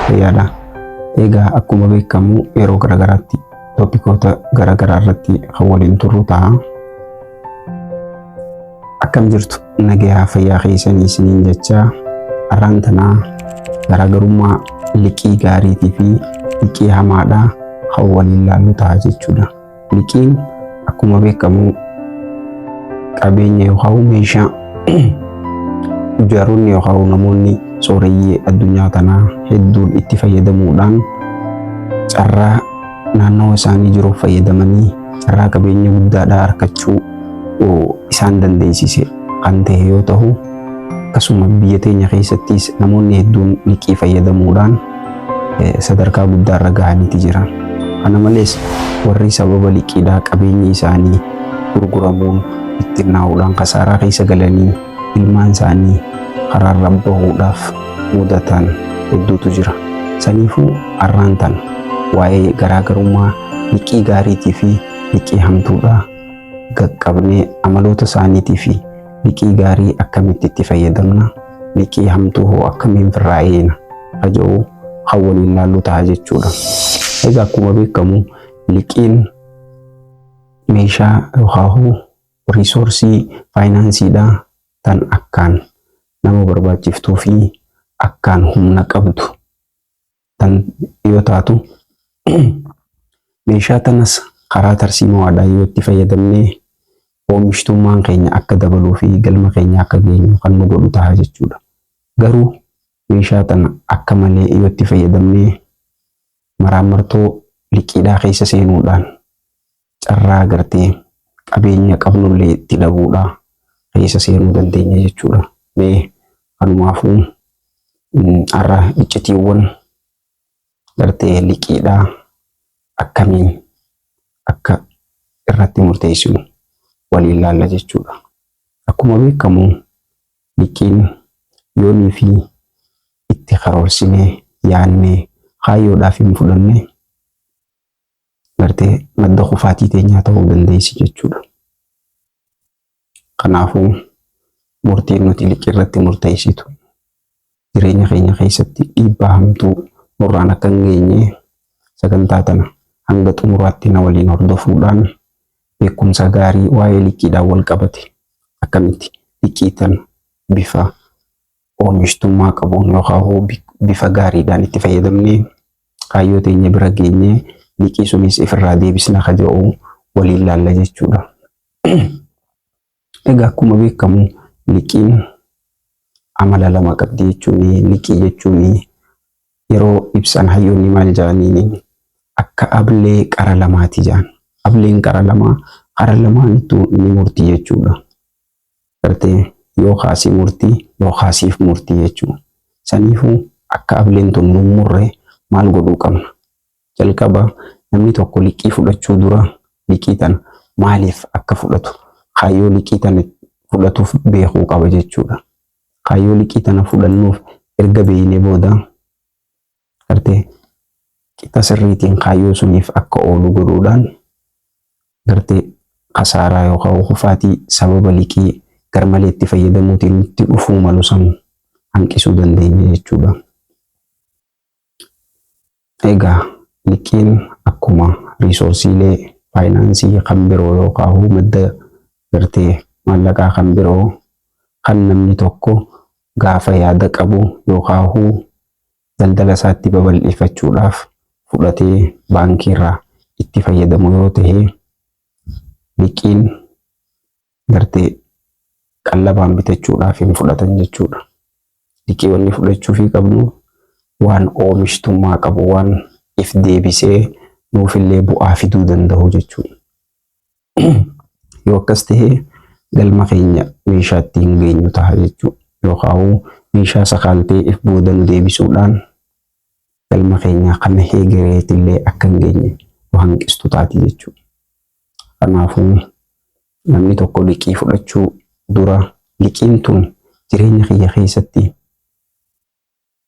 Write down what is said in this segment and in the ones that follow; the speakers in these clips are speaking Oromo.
Fayyaadha. Egaa akkuma beekamu yeroo garaagaraatti toopikoota garaagaraa irratti kan waliin turru ta'a. Akkam jirtu nagayaa fayyaa keessanii isiniin jecha har'aan tanaa garaagarummaa liqii gaariitii fi liqii hamaadhaa kan waliin laallu ta'a jechuudha. Liqiin akkuma beekamu qabeenya yookaan meeshaa tujjaaronni yookaan namoonni sooreyyii addunyaa tanaa hedduun itti fayyadamuudhaan carraa naannawa isaanii jiruuf fayyadamanii carraa qabeenya guddaadhaa argachuu isaan dandeessise kan ta'e yoo ta'u, akkasuma biyya teenya keessattis namoonni hedduun liqii fayyadamuudhaan sadarkaa guddaarra gahaniiti jiran. Kana malees warri sababa liqiidhaa qabeenyi isaanii gurguramuun bittinnaa'uudhaan kasaaraa keessa galanii ilmaan isaanii karaarra bahuudhaaf mudatan hedduutu jira. Saniifuu har'aan tana waa'ee garaagarummaa liqii gaariitii fi liqii hamtuudhaa qaqqabnee amaloota isaaniitii fi liqii gaarii akkamitti itti fayyadamna, liqii hamtuu hoo akkamiin firraa eena haja'u kan waliin laallu ta'a jechuudha. Egaa akkuma beekamu liqiin meeshaa yookaan riisoorsii faayinaansiidhaa tan akkaan nama barbaachiftuu fi akkaan humna qabdu tan yoo taatu, meeshaa tanas karaa tarsiimawaadhaan yoo itti fayyadamnee oomishtummaan keenya akka dabaluu fi galma keenya akka geenyu kan nu godhu ta'a jechuudha. Garuu meeshaa tana akka malee yoo itti fayyadamnee maraammartoo liqiidhaa keessa seenuudhaan carraa gartee qabeenya qabnullee itti dhabuudhaa keessa seenuu dandeenya jechuudha. Mee kanumaafuu har'a iccitiiwwan gartee liqiidhaa akkamiin akka irratti murteessinu waliin laalla jechuudha. Akkuma beekamu liqiin yoonii fi itti karoorsinee yaannee kaayyoodhaaf hin fudhanne gartee madda kufaatii teenyaa ta'uu dandeessi jechuudha. Kanaafuu murtiin nuti liqii irratti murteessitu jireenya keenya keessatti dhiibbaa hamtuu nurraan akka hin geenye sagantaa tana hanga xumuraatti na waliin hordofuudhaan beekumsa gaarii waa'ee liqiidhaan wal qabate akkamitti liqii tana bifa oomishtummaa qabuun yookaan bifa gaariidhaan itti fayyadamnee kaayyoo teenya bira geenyee liqii sunis ifirraa deebisna ka jedhu waliin laalla jechuudha. Egaa akkuma beekamu liqiin amala lama qabdi jechuun, liqii jechuun yeroo ibsan hayyoonni maal jedhaniin, akka ablee qara lamaati jedhan. Ableen qara lamaa qara lamaanittuu ni murti jechuudha. Gartee yoo kaasii murtii yoo kaasiif murtii jechuudha. Saniifuu akka ableen tun nu murre maal godhuu qabna? Jalqaba namni tokko liqii fudhachuu dura liqii tana maaliif akka fudhatu, kaayyoo liqii tana fudhatuuf beekuu qaba jechuudha. Kaayyoo liqii tana fudhannuuf erga beeknee booda gartee qixa sirriitiin kaayyoo suniif akka oolu godhuudhaan gartee kasaaraa yookaan kufaatii sababa liqii garmalee itti fayyadamuutiin nutti dhufuu malu san hanqisuu dandeenya jechuudha. Egaa liqiin akkuma riisoorsiilee faayinaansii kan biroo yookaan madda gartee maallaqaa kan biroo kan namni tokko gaafa yaada qabu yookaan daldala isaatti babal'ifachuudhaaf fudhatee baankii irraa itti fayyadamu yoo ta'e, liqiin gartee qallabaan bitachuudhaaf hin fudhatan jechuudha. Liqii wanni fudhachuufii qabnu waan oomishtummaa qabu, waan if deebisee nuufillee bu'aa fiduu danda'u jechuudha. Yoo akkas ta'e galma keenya meeshaa ittiin geenyu ta'a jechuudha. Yookaan meeshaa sakaaltee if booda nu deebisuudhaan galma keenya kan heegereetillee akka hin geenye nu hanqistu taati jechuudha. Kanaafuu namni tokko liqii fudhachuu dura liqiin tun jireenya kiyya keessatti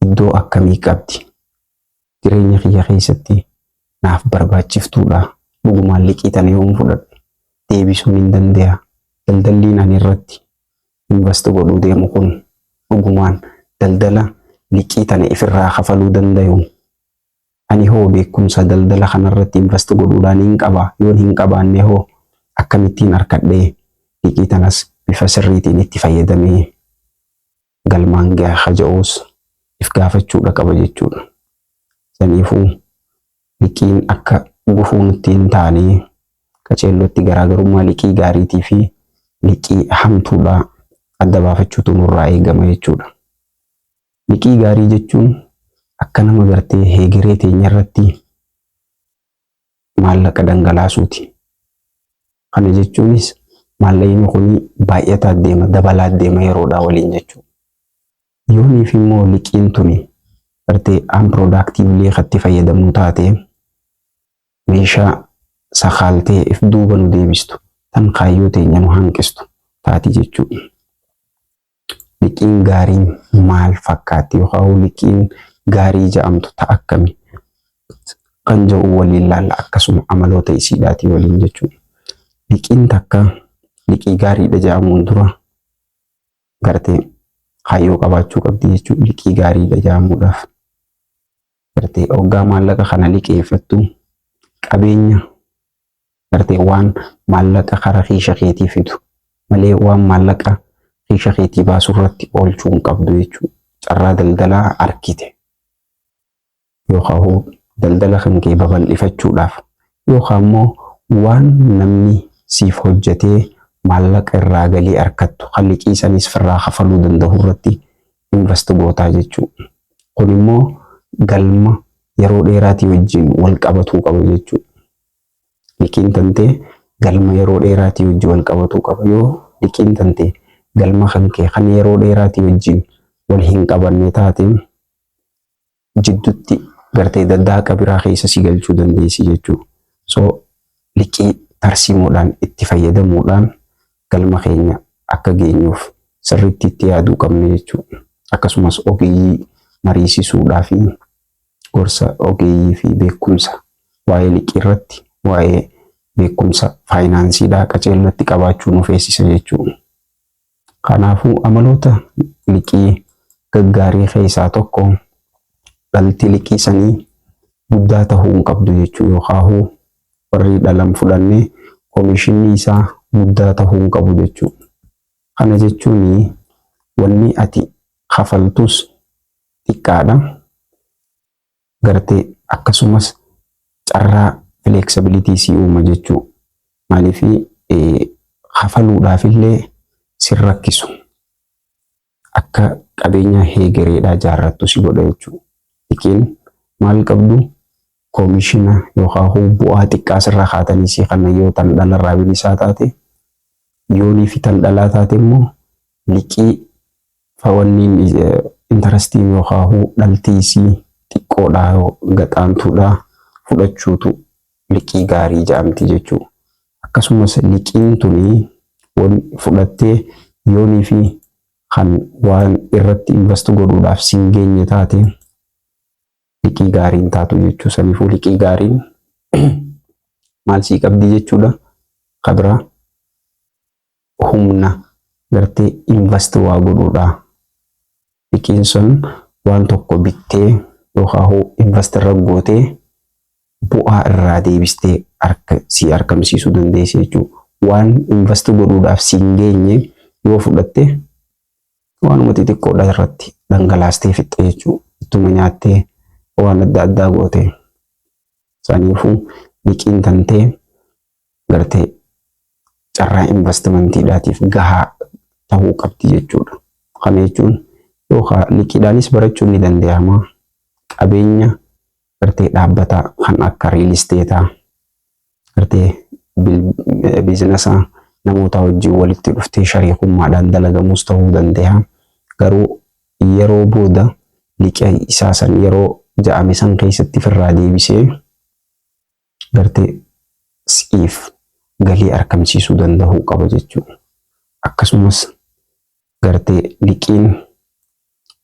iddoo akkamii qabdi? Jireenya kiyya keessatti naaf barbaachiftuudha? Dhugumaan liqii tana yoon fudhadhe deebisuun hin danda'a? Daldalliin ani irratti invest godhuu deemu kun dhugumaan daldala Liqii tana ifirraa kafaluu dandayu? Ani hoo beekumsa daldala kanarratti invest godhuudhaan hin qaba? Yoon hin qabaanne hoo akkamittiin arkadhee liqii tanas bifa sirriitiin itti fayyadamee galmaan gaha haja'uus if gaafachuudha qaba jechuudha. Saniifuu liqiin akka gufuu nutti hin taane, qaceellotti garaagarummaa liqii gaariitii fi liqii hamtuudhaa adda baafachuutu nurraa eegama jechuudha. Liqii gaarii jechuun akka nama gartee heegeree teenya irratti maallaqa dhangalaasuuti. Kana jechuunis maallaqni kun baay'ataa deema, dabalaa deema yeroodhaa waliin jechuudha. Yooniif immoo liqiin tuni gartee unproductively itti fayyadamnu taate, meeshaa sakaaltee if duuba nu deebistu, tan kaayyoo teenya nu hanqistu taati jechuudha. Liqiin gaariin maal fakkaatti yookaan liqiin gaarii jedhamtu ta'a akkami kan jedhu waliin laalla, akkasuma amaloota isiidhaatii waliin jechuudha. Liqiin takka liqii gaariidha jedhamuun dura gartee kaayyoo qabaachuu qabdi jechuudha. Liqii gaariidha jedhamuudhaaf gartee hoggaa maallaqa kana liqeeffattu, qabeenya gartee waan maallaqa kara kiisha keetii fidu malee waan maallaqa kiisha keetii baasuu irratti oolchuu hin qabdu jechuudha. Carraa daldalaa arkite yookaan daldala kan kee babal'ifachuudhaaf yookaan immoo waan namni siif hojjetee maallaqa irraa galii argattu kan liqii sanis irraa kafaluu danda'u irratti invest gootaa jechuudha. Kun immoo galma yeroo dheeraatii wajjin wal qabatuu qaba jechuudha. Liqiin tantee galma yeroo dheeraatii wajjin wal qabatuu qaba. Yoo liqiin tantee galma kan kee kan yeroo dheeraatii wajjin wal hin qabanne taate, jidduutti gartee daddaaqa biraa keessa si galchuu dandeessi jechuudha. So liqii tarsiimoodhaan itti fayyadamuudhaan galma keenya akka geenyuuf sirriitti itti yaaduu qabna jechuudha. Akkasumas ogeeyyii mariisisuudhaa fi gorsa ogeeyyii fi beekumsa waa'ee liqii irratti, waa'ee beekumsa faayinaansiidhaa qaceellatti qabaachuu nu feesisa jechuudha. Kanaafuu amaloota liqii gaggaarii keessaa tokko dhalti liqii sanii guddaa ta'uu hin qabdu jechuudha, yookaan warri dhalan fudhannee koomishinni isaa guddaa ta'uu hin qabu jechuudha. Kana jechuun wanni ati kafaltus xiqqaadha. Gartee akkasumas carraa flexibility si uuma jechuudha. Maaliif kafaluudhaaf illee sin rakkisu. Akka qabeenya heegereedhaa jaarrattu si godha jechuudha. Liqiin maal qabdu, koomishina yookaan bu'aa xiqqaa sirraa kaatanii si kana yoo tan dhalarraa bilisaa taate, yoonii fi tan dhalaa taate immoo liqii fawanniin interestiin yookaan dhaltii isii xiqqoodhaa gaxaantuudhaa fudhachuutu liqii gaarii jedhamti jechuudha. Akkasumas liqiin tuni fudhattee yoonii fi kan waan irratti invest godhuudhaaf siin geenye taate, liqii gaariin taatu jechuu. Saniifuu liqii gaariin maal sii qabdi jechuudha. Kabira humna gartee invest waa godhuudha. Liqiin sun waan tokko bittee yookaan invest irra gootee bu'aa irraa deebistee harka si argamsiisuu dandeessi jechuudha. Waan invest godhuudhaaf siin geenye yoo fudhatte, waanuma xixiqqoodha irratti dhangalaastee fixxe jechuudha. Ittuma nyaattee waan adda addaa goote. Saniifuu liqiin tantee gartee carraa investmentiidhaatiif gahaa ta'uu qabdi jechuudha. Kana jechuun yookaan liqiidhaanis barachuun ni danda'ama. Qabeenya gartee dhaabbataa kan akka real estateaa, gartee businessa namoota wajjin walitti dhuftee shariikummaadhaan dalagamus ta'uu danda'a. Garuu yeroo booda liqii isaa san yeroo ja'ame san keessatti ofirraa deebisee gartee si'iif galii argamsiisuu danda'uu qaba jechuudha. Akkasumas gartee liqiin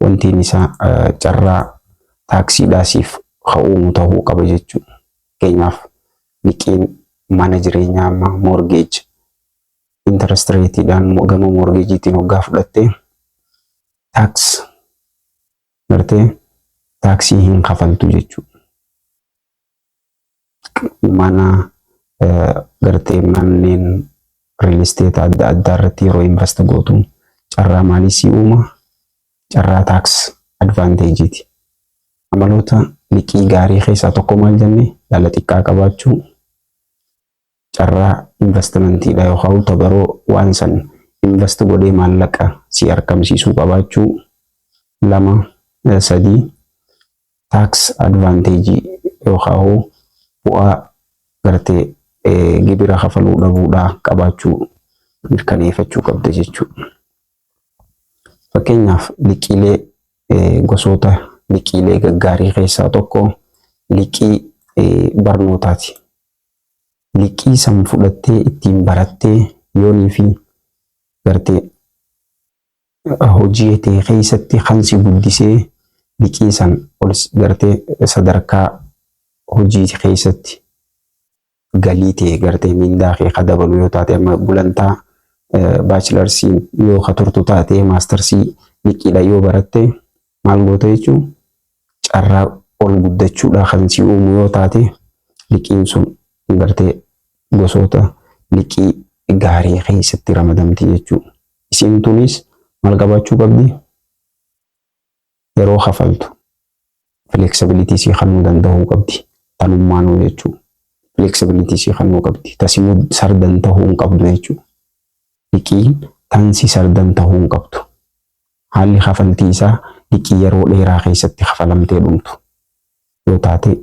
wantiin isaa carraa taaksiidhaa siif uumu ta'uu qaba jechuudha. Fakkeenyaaf liqiin mana jireenyaa amma mortgage interest rateiidhaan gama mortgageiitiin hoggaa fudhatte, tax Gartee taaksii hin kafaltu jechuudha. Mana gartee manneen real estate adda addaa irratti yeroo invest gootu carraa maalii sii uuma? Carraa tax advantageiiti. Amaloota liqii gaarii keessaa tokko maal jenne? Dhala xiqqaa qabaachuu, carraa investmentiidha yookaan tabaroo waan san invest godhee maallaqa si argamsiisuu qabaachuu, lama, sadii tax advantage yookaan bu'aa gartee gibira kafaluu dhabuudhaa qabaachuu mirkaneeffachuu qabda jechuudha. Fakkeenyaaf, liqiilee, gosoota liqiilee gaggaarii keessaa tokko liqii barnootaati. Liqii san fudhattee ittiin barattee yoonii fi gartee hojii ta'e keessatti kan si guddisee liqii san ol gartee sadarkaa hojii keessatti galii ta'e gartee mindaa kee ka dabalu yoo taate, amma gulantaa bachelorsiin yoo ka turtu taate, mastersii liqiidha yoo baratte maal goota jechuun, carraa ol guddachuudha kan si uumu yoo taate, liqiin sun gartee gosoota liqii gaarii keessatti ramadamti jechuudha. Isiin tunis maal qabaachuu qabdi? Yeroo kafaltu flexibility sii kennuu danda'uu qabdi. Tanummaanuu jechuudha. Flexibility sii kennuu qabdi. Tasimuu sardan ta'uu hin qabdu jechuudha. Liqiin tansi sardan ta'uu hin qabdu. Haalli kafaltii isaa liqii yeroo dheeraa keessatti kafalamtee dhumtu yoo taate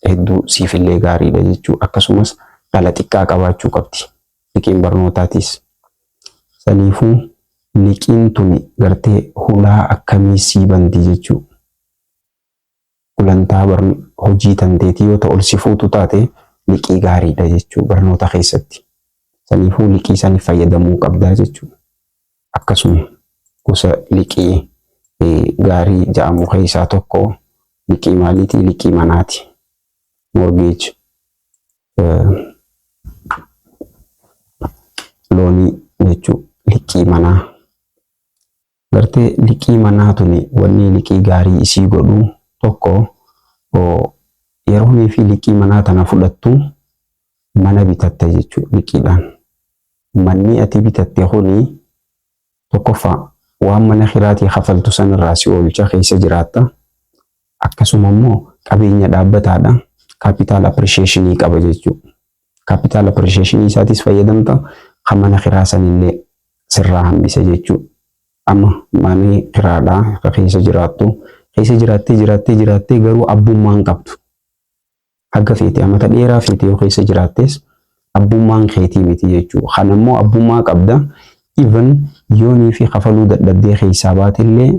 hedduu siifillee gaariidha jechuudha. Akkasumas dhala xiqqaa qabaachuu qabdi. Liqiin barnootaatis. Saniifuu liqiin tuni gartee hulaa akkamii sii banti jechuudha. Gulantaa hojii tanteetii yoo ta'u ol si fuutu taate liqii gaariidha jechuudha barnoota keessatti. Saniifuu liqii saniif fayyadamuu qabdaa jechuudha. Akkasuma gosa liqii gaarii jedhamu keessaa tokko liqii maaliiti? Liqii manaati. Mortgage loanii jechuudha. Liqii manaa. Gartee liqii manaa tuni wanni liqii gaarii isii godhu tokko, yeroo fi liqii manaa tana fudhattu mana bitatta jechuudha liqiidhaan. Manni ati bitatte kuni tokkoffaa waan mana kiraatii kafaltu sanirraa si oolcha, keessa jiraatta. Akkasuma immoo qabeenya dhaabbataadha. Capital appreciationii qaba jechuudha. Capital appreciationii isaatis fayyadamta, kan mana kiraa sanillee sirraa hambisa jechuudha. Amma manni kiraadhaa akka keessa jiraattu keessa jiraattee jiraattee jiraattee garuu abbummaa hin qabdu. Haga feete amata dheeraa feete yoo keessa jiraattes abbummaan keetii miti jechuudha. Kan immoo abbummaa qabda, even yoonii fi kafaluu dadhabdee keessaa baatellee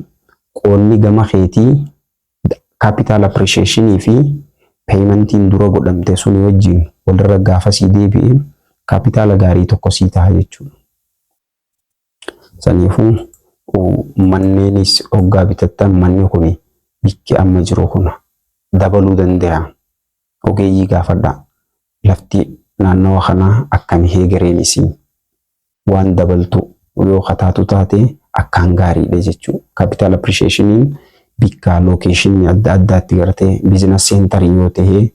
qoonni gama keetii capital appreciationii fi paymentiin dura godhamte suni wajjin walirra gaafa sii deebi'e kaapitaala gaarii tokko sii ta'a jechuudha. Saniifuu manneenis hoggaa bitattan manni kun bikki amma jiru kun dabaluu danda'a. Ogeeyyii gaafadhaa. Lafti naannawa kanaa akkami, heegareen isii waan dabaltu yoo kataatu taate akkaan gaariidha jechuudha. Capital appreciationiin bikka locationii adda addaatti gartee business centerii yoo ta'e,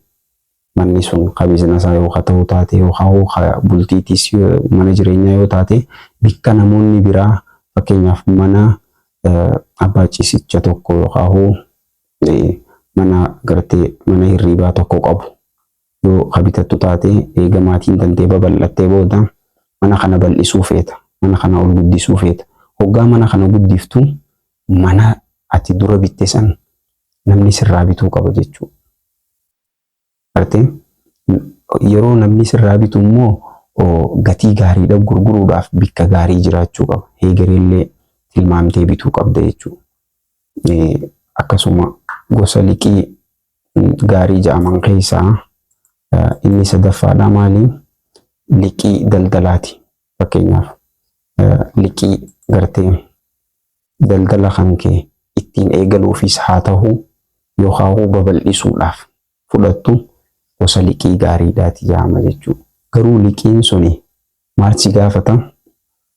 manni sun ka businessaa yoo ka ta'u taate yookaan ka bultiitis mana jireenyaa yoo taate, bikka namoonni biraa, fakkeenyaaf mana abbaa ciisicha tokko yookaan mana gartee mana hirriibaa tokko qabu yoo ka bitattu taate, eega maatiin tantee babal'attee booda mana kana bal'isuu feeta, mana kana ol guddisuu feeta. Hoggaa mana kana guddiftu mana ati dura bitte san namni sirraa bituu qaba jechuudha. Gartee yeroo namni sirraa bitu immoo gatii gaariidha gurguruudhaaf bikka gaarii jiraachuu qaba. Heegareellee tilmaamtee bituu qabda jechuudha. Akkasuma gosa liqii gaarii jedhaman keessaa inni sadaffaadha maali? Liqii daldalaati. Fakkeenyaaf, liqii gartee daldala kan kee ittiin eegaluufis haa ta'u yookaan babal'isuudhaaf fudhattu gosa liqii gaariidhaati jedhama jechuudha. Garuu liqiin suni maal si gaafata?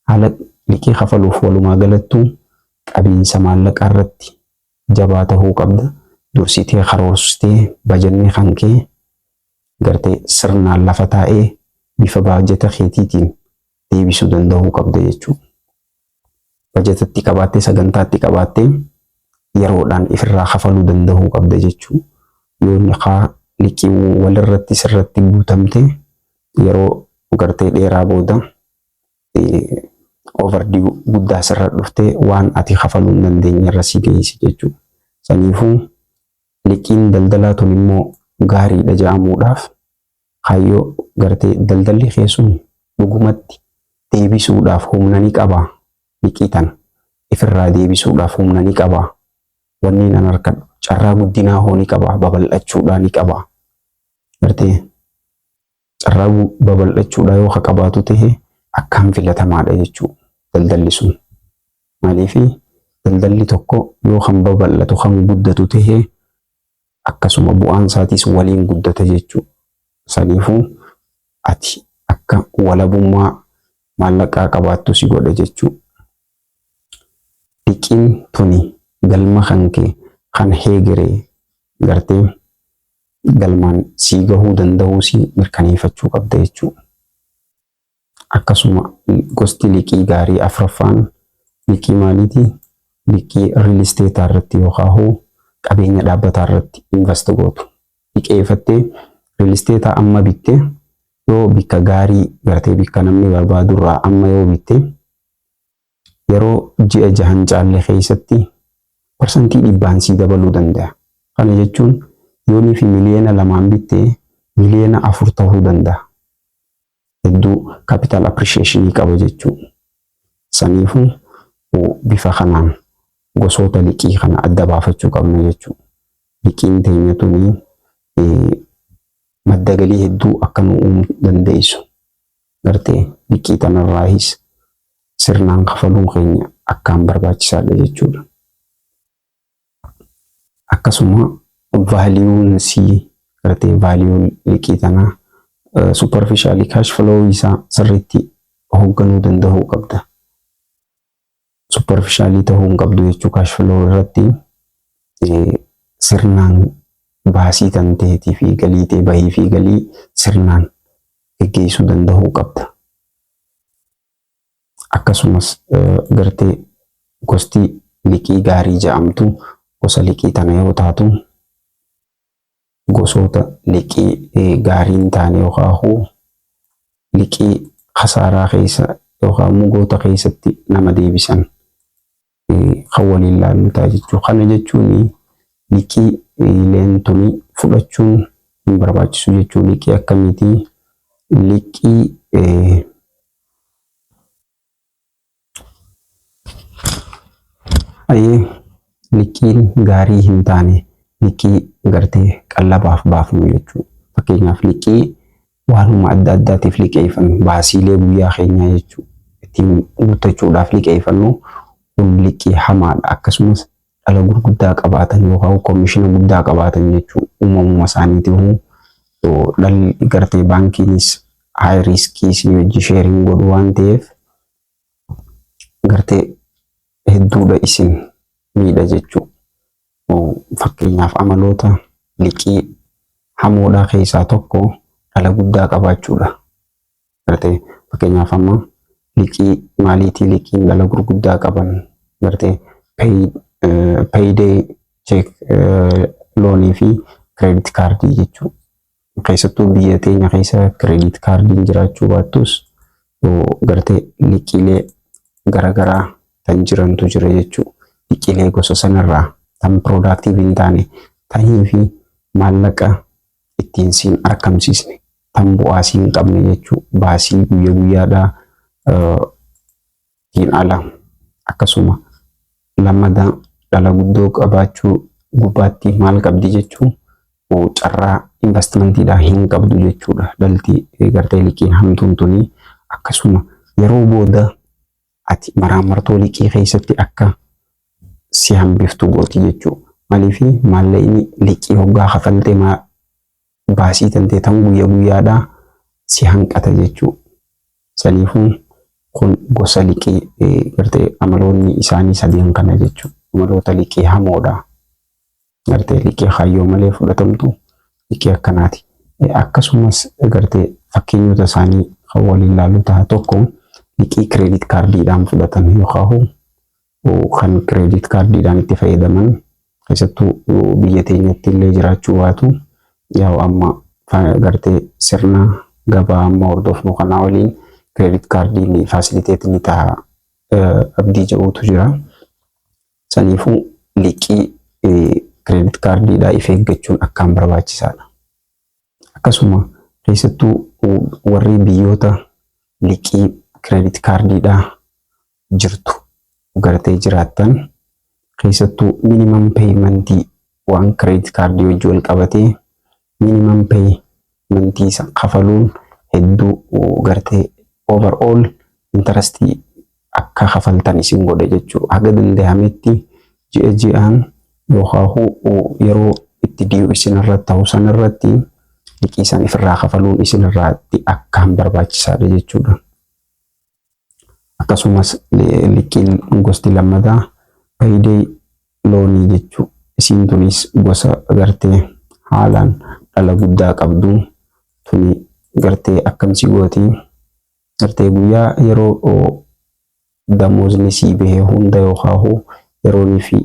Haala liqii kafaluuf walumaa galattuu qabiinsa maallaqaa irratti Jabaa tahuu qabda. Dursitee karoorsitee bajanni kan kee gartee sirnaan lafa taa'ee bifa baajata keetiitiin deebisuu danda'uu qabda jechuudha. Bajatatti qabaattee, sagantaatti qabaattee, yeroodhaan ifirraa kafaluu danda'uu qabda jechuudha. Yoo kaa liqii walirratti sirratti guutamte, yeroo gartee dheeraa booda overdue guddaa sirra dhuftee waan ati kafaluu hin dandeenye irra si geessi jechuudha. Saniifuu liqiin daldalaa tun immoo gaariidha jedhamuudhaaf kaayyoo gartee daldalli keessun dhugumatti deebisuudhaaf humna ni qaba. Liqii tana ifirraa deebisuudhaaf humna ni qaba. Wanni nan harkadhu carraa guddinaa hoo ni qaba, babal'achuudhaa ni qaba. Gartee carraa babal'achuudhaa yoo qabaatu ta'e akkaan filatamaadha jechuudha daldalli sun. Maaliifi daldalli tokko yoo kan babal'atu, kan guddatu ta'e, akkasuma bu'aan isaatiis waliin guddata jechuudha. Saniifuu ati akka walabummaa maallaqaa qabaattu si godha jechuudha. Liqiin tuni galma kan kee kan heegeree gartee galmaan sii gahuu danda'uu si mirkaneeffachuu qabda jechuudha. Akkasuma gosti liqii gaarii afraffaan liqii maaliiti? Liqii real estate irratti yookaan qabeenya dhaabbataa irratti invest gootu. Liqeeffattee real estate amma bittee, yoo bikka gaarii gartee bikka namni barbaadu irraa amma yoo bitte, yeroo ji'a 6n caalle keessatti 100% sii dabaluu danda'a. Kana jechuun yoonii fi 2 miliyoona bittee 4 miliyoona ta'uu danda'a. Hedduu capital appreciation qaba jechuudha. Saniifuu bifa kanaan gosoota liqii kana adda baafachuu qabna jechuudha. Liqiin teenya tuni madda galii hedduu akka nu uumuu dandeessu. Gartee liqii tanarraayis sirnaan kafaluun keenya akkaan barbaachisaadha jechuudha. Akkasuma valuen sii gartee valuen liqii tanaa superficially cash flow isaa sirriitti hoogganuu danda'uu qabda. Superficially ta'uu hin qabdu jechuu. Cash flow irratti sirnaan baasii tan ta'eetii fi galii ta'e, bahii fi galii sirnaan geggeessuu danda'uu qabda. Akkasumas gartee gosti liqii gaarii jedhamtu gosa liqii tana yoo taatu, gosoota liqii gaarii hin taane yookaan liqii kasaaraa keessa yookaan mugoota keessatti nama deebisan kan waliin laallu ta'a jechuudha. Kana jechuun liqiileen tuni fudhachuun hin barbaachisu jechuudha. Liqii akkamiitii? Liqii liqiin gaarii hin taane liqii gartee qallabaaf baafnu jechuudha. Fakkeenyaaf liqii waanuma adda addaatiif liqeeffannu, baasiilee guyyaa keenyaa jechuudha. Ittiin guuttachuudhaaf liqeeffannu kun liqii hamaadha. Akkasumas dhala gurguddaa qabaatan yookaan commission guddaa qabaatan jechuudha. Uumamuma isaaniitiif dhalli gartee baankiinis high risk isin hojii sharing godhu waan ta'eef gartee hedduudha isin miidha jechuudha. Fakkeenyaaf amaloota liqii hamoodhaa keessaa tokko dhala guddaa qabaachuudha. Gartee fakkeenyaaf amma liqii maaliitii liqiin dhala gurguddaa qaban? Gartee payday check loanii fi credit cardii jechuudha. Keessattuu biyya teenya keessa credit cardiin jiraachuu baattus, gartee liqiilee garaagaraa kan jirantu jira jechuudha. Liqiilee gosa sanarraa tan productive hin taane, tanii fi maallaqa ittiin siin argamsiisne, tan bu'aa siin qabne jechuudha. Baasii guyya guyyaadhaa ittiin ala. Akkasuma lammataa dhala guddoo qabaachuu gubbaatti maal qabdi jechuun carraa investmentiidhaa hin qabdu jechuudha. Dhalti gartee liqiin hamtuun tuni akkasuma yeroo booda ati maraamartoo liqii keessatti akka si hambiftu gooti jechuudha. Maaliif maallaqni liqii hoggaa kafaltee baasii tantee tan guyya guyyaadhaa si hanqata jechuudha. Saniifuu kun gosa liqii gartee amaloonni isaanii sadeen kana jechuudha. Amaloota liqii hamoodha. Gartee liqii kaayyoo malee fudhatamtu liqii akkanaati. Akkasumas gartee fakkeenyota isaanii kan waliin ilaallu ta'a. Tokko, liqii credit cardiidhaan fudhatan yookaan kan credit cardiidhaan itti fayyadaman, keessattuu biyya teenyatti illee jiraachuu baatu, yaa'u amma gartee sirna gabaa amma hordofnu kanaa waliin credit cardiin facilitate ni ta'a abdii jedhutu jira. Saniifuu liqii credit cardiidhaa if eeggachuun akkaan barbaachisaadha. Akkasuma keessattuu warri biyyoota liqii credit cardiidhaa jirtu gartee jiraattan, keessattuu minimum paymentii waan credit cardii wajji wal qabatee minimum paymentii kafaluun hedduu gartee overall interestii akka kafaltan isin godhe jechuudha. Haga danda'ametti ji'a ji'aan yookaan yeroo itti due isin irratti ta'u san irratti liqii san ifirraa kafaluun isin irratti akkaan barbaachisaadha jechuudha. Akkasumas liqiin gosti lammataa payday loanii jechuudha. Isiin tunis gosa gartee haalaan dhala guddaa qabdu. Tuni gartee akkamsi gooti? Gartee guyyaa yeroo damoosni sii bahee hunda yookaan yeroonii fi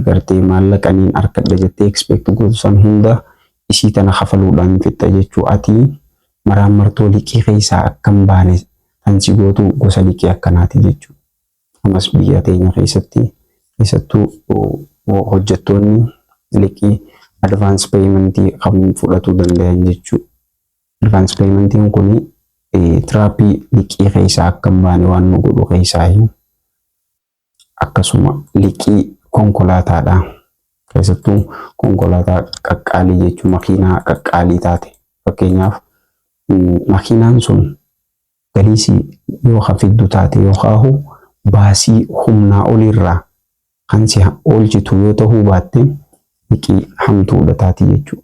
gartee maallaqaniin harkadha jettee expect gootu san hunda isii tana kafaluudhaan fixxa jechuu. Ati maraan martoo liqii keessaa akka hin baane kan si gootu gosa liqii akkanaati jechuudha. Ammas biyya teenya keessatti keessattuu hojjettoonni liqii advance paymentii kan fudhatuu danda'an jechuudha. Advance paymentiin kun trapii liqii keessaa akka hin baane waan nu godhu keessaa. Akkasuma liqii konkolaataadha. Keessattuu konkolaataa qaqqaalii jechuun makiinaa qaqqaalii taate, fakkeenyaaf makiinaan sun galiisii yoo kan fiddu taate yookaan baasii humnaa olirraa kan si oolchitu yoo ta'uu baatte, liqii hamtuudha taati jechuudha.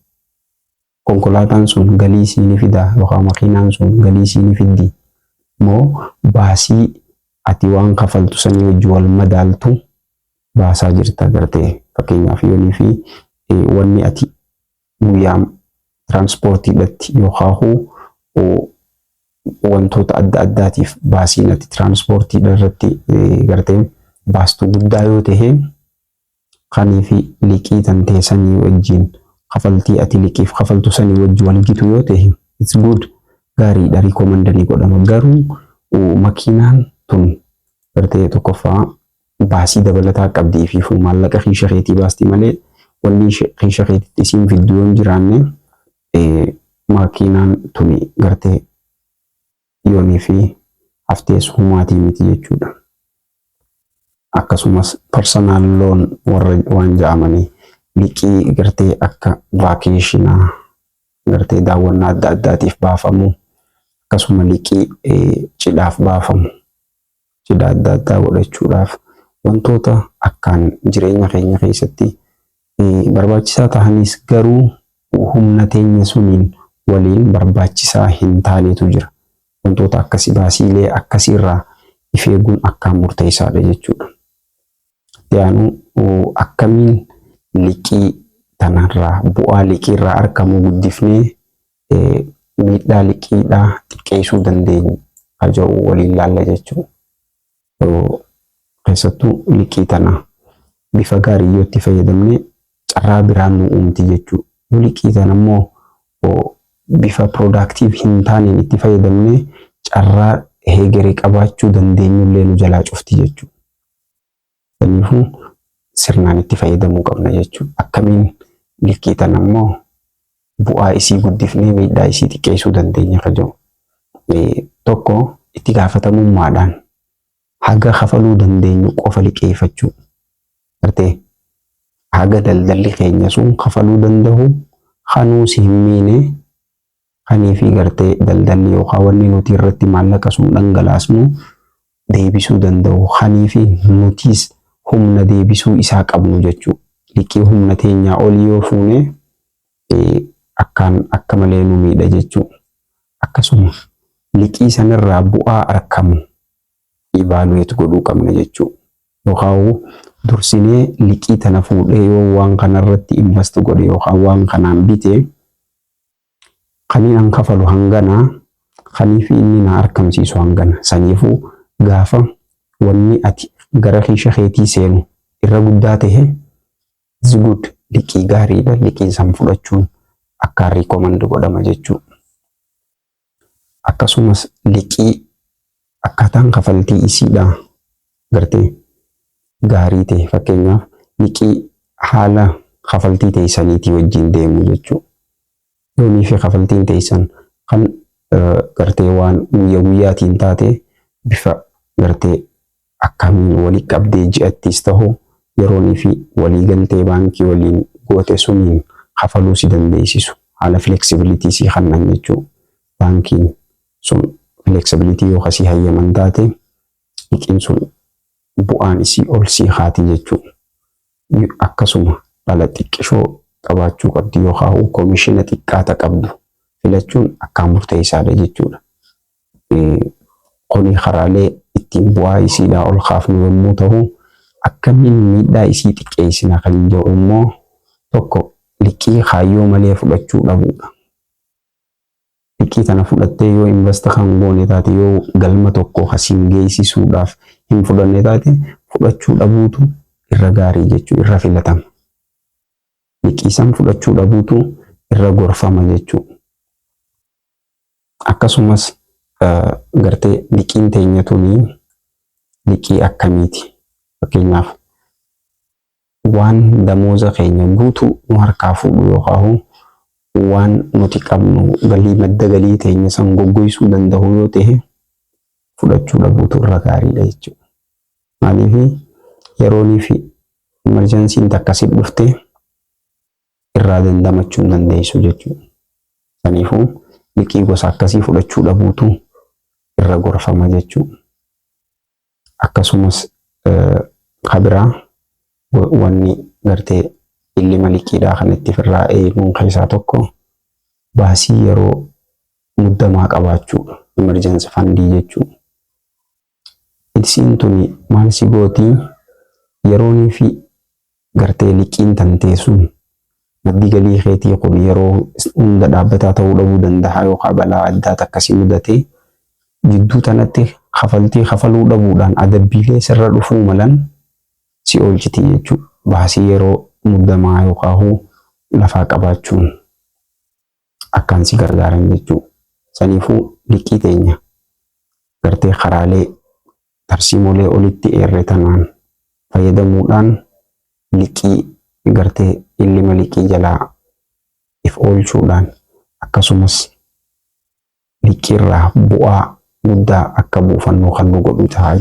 Konkolaataan sun galii sii ni fidaa yookaan makiinaan sun galii sii ni fiddi moo baasii ati waan kafaltu sanii wajji wal madaaltu baasaa jirta? Gartee fakkeenyaaf yoonii fi wanni ati guyyaa tiraanspoortiidhatti yookaan wantoota adda addaatiif baasiin ati tiraanspoortiidha irratti gartee baastu guddaa yoo ta'e, kanii fi liqii tantee sanii wajjin kafaltii ati liqiif kafaltu sanii wajji wal gitu yoo ta'e, it's good, gaariidha, recommendanii godhama. Garuu makiinaan tun gartee tokkoffaa baasii dabalataa qabdii fi maallaqa kiisha keetii baasti malee wanni kiisha keetitti isiin fiddu yoo hin jiraanne, makiinaan tuni gartee yoonii fi haftees humaatii miti jechuudha. Akkasumas personal loan warra waan ja'amanii, liqii gartee akka vacationaa, gartee daawwannaa adda addaatiif baafamu, akkasuma liqii cidhaaf baafamu, cidha adda addaa godhachuudhaaf, wantoota akkaan jireenya keenya keessatti barbaachisaa tahanis garuu humna teenya suniin waliin barbaachisaa hin taanetu jira. Wantoota akkasii baasiilee akkasiirraa if eeguun akkaan murteessaadha jechuudha. Itti aanu, akkamiin liqii tanarraa bu'aa liqiirraa argamu guddifnee miidhaa liqiidhaa xiqqeessuu dandeenya haja'u waliin laalla jechuudha. Keessattuu liqii tana bifa gaarii yoo itti fayyadamne carraa biraan nu uumti jechuudha. Yoo liqii tana immoo bifa productive hin taaneen itti fayyadamne, carraa heegeree qabaachuu dandeenyullee nu jalaa cufti jechuudha. Kanaafuu sirnaan itti fayyadamuu qabna jechuudha. Akkamiin liqii tana immoo bu'aa isii guddifnee miidhaa isii xiqqeessuu dandeenya ka jedhu. Tokko, itti gaafatamummaadhaan haga kafaluu dandeenyu qofa liqeeffachuu. Gartee haga daldalli keenya sun kafaluu danda'u, kanuu si hin miine, kanii fi gartee daldalli yookaan wanni nuti irratti maallaqa sun dhangalaasnu deebisuu danda'u, kanii fi nutis humna deebisuu isaa qabnu jechuudha. Liqii humna teenyaa olii yoo fuune akkaan akka malee nu miidha jechuudha. Akkasuma liqii sanirraa bu'aa argamu evaluate godhuu qabna jechuudha. Yookaan Dursinee liqii tana fuudhee yoo waan kanarratti invest godhe yookaan waan kanaan bite, kaniin an kafalu hanganaa, kanii fi inni na argamsiisu hangana. Saniifuu gaafa wanni ati gara kiisha keetii seenu irra guddaa tahe, is good, liqii gaariidha. Liqii san fudhachuun akkaan recommend godhama jechuudha. Akkasumas liqii akkaataan kafaltii isiidha gartee gaarii ta'e, fakkeenyaaf liqii haala kafaltii teessaniitii wajjin deemu jechuudha. Yoonii fi kafaltiin teessan kan gartee waan guyya guyyaatiin taate, bifa gartee akkamiin walii qabdee ji'attis ta'u, yeroonii fi waliigaltee baankii waliin goote suniin kafaluu si dandeessisu, haala flexibility si kannan jechuudha. Baankiin sun flexibility yoo kasii hayyaman taate, liqiin sun bu'aan isii ol sii haati jechuudha. Akkasuma dhala xiqqishoo qabaachuu qabdi yookaan commission xiqqaata qabdu filachuun akkaan murteessaadha jechuudha. Kuni karaalee ittiin bu'aa isiidhaa ol kaafnu yommuu ta'u, akkamiin miidhaa isii xiqqeessina kan jedhu immoo, tokko liqii kaayyoo malee fudhachuu dhabuudha. Liqii tana fudhattee yoo invest kan goone taate, yoo galma tokko kasiin geessisuudhaaf hin fudhanne taate, fudhachuu dhabuutu irra gaarii jechuu, irra filatama. Liqii san fudhachuu dhabuutu irra gorfama jechuu. Akkasumas gartee liqiin teenya tunii liqii akkamiiti? Fakkeenyaaf waan damooza keenya guutuu nu harkaa fuudhu yookaan waan nuti qabnu galii madda galii teenya san goggogsuu danda'u yoo ta'e, fudhachuu dhabuutu irra gaariidha jechuudha. Maaliif yeroonii fi emergencyn takka si dhufte irraa dandamachuu hin dandeessu jechuudha. Saniifuu liqii gosa akkasii fudhachuu dhabuutu irra gorfama jechuudha. Akkasumas kabiraa wanni gartee illima liqiidhaa kan itti ofirraa eeguun keessaa tokko baasii yeroo muddamaa qabaachuudha. Emergency fundii jechuudha. Isiin tuni maal si gootii? Yeroonii fi gartee liqiin tantee sun, maddi galii keetii kun yeroo hunda dhaabbataa ta'uu dhabuu danda'a, yookaan balaa addaa akkasii mudate jidduu tanatti kafaltii kafaluu dhabuudhaan adabbiilee sirra dhufuu malan si oolchiti jechuudha. Baasii yeroo muddamaa yookaan lafaa qabaachuun akkaan si gargaaran jechuudha. Saniifuu liqii teenya gartee karaalee tarsiimolee olitti eerre tanaan fayyadamuudhaan liqii gartee illima liqii jalaa if oolchuudhaan, akkasumas liqiirraa bu'aa guddaa akka buufannu kan nu godhu ta'a.